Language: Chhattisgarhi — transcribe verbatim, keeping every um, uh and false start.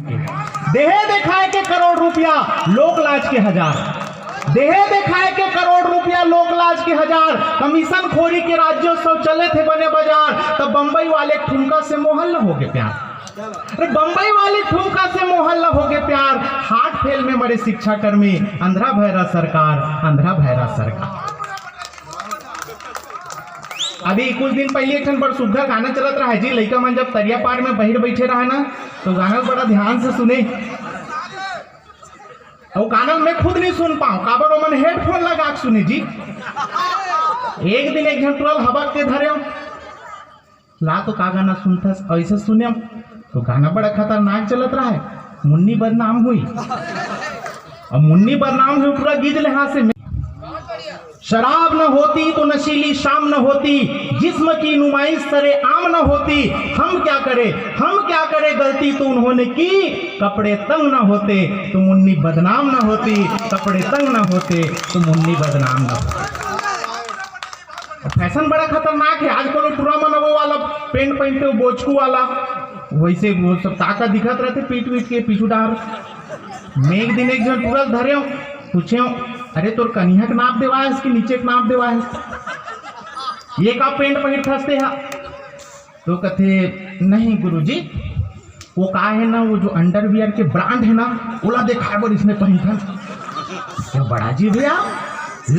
देहे देखाए के करोड़ रुपया, लोक लाज के हजार। देहे देखाए के करोड़ रुपया, लोक लाज के हजार। कमीशन खोरी के राज्योत्सव चले थे बने बाजार, तब बम्बई वाले ठुमका से मोहल्ला हो गए प्यार। अरे बम्बई वाले ठुमका से मोहल्ला हो गए प्यार। हार्ट फेल में मरे शिक्षा कर्मी, अंधरा भैरा सरकार, अंधरा भैरा सरकार। अभी कुछ दिन पहले एक ठन बड़ सुग्घर गाना चलत रहा है जी, लइका मन जब तरिया पार में बहिर बैठे रहा ना, तो गाना बड़ा ध्यान से सुने। अउ गाना मैं खुद नहीं सुन पाऊं, काबर ओमन हेडफोन लगा के सुने जी। एक दिन एक झन टुरा ल हबक के धरे, ला तो का गाना सुनथस, ऐसे सुने तो गाना बड़ा खतरनाक चलत रहा है, मुन्नी बदनाम हुई। अब मुन्नी बदनाम हुई, पूरा गीत ले हाथ से। शराब न होती तो नशीली शाम न होती, जिस्म की नुमाइश सरे आम न होती। हम क्या करें, हम क्या करें, गलती तो उन्होंने की, कपड़े तंग न होते तो मुन्नी बदनाम न होती, कपड़े तंग न होते तो मुन्नी बदनाम न होती। फैशन बड़ा खतरनाक है आजकल। वो टुरा मन वो वाला पैंट पहनते हो, बोचकू वाला, वैसे वो सब ताका दिखत रहते पीठ पीठ के पीछू डार। मैं एक दिन एक झन टुरा ल धरे, पूछे, अरे तोर कनिहा के नाप देवा है कि नीचे के नाप देवा है, ये का पैंट पहन फंसते है? तो कहते, नहीं गुरुजी, वो का है ना, वो जो अंडरवियर के ब्रांड है ना, ओला देखाए बर इसने पहन था। क्या बड़ा जी भैया,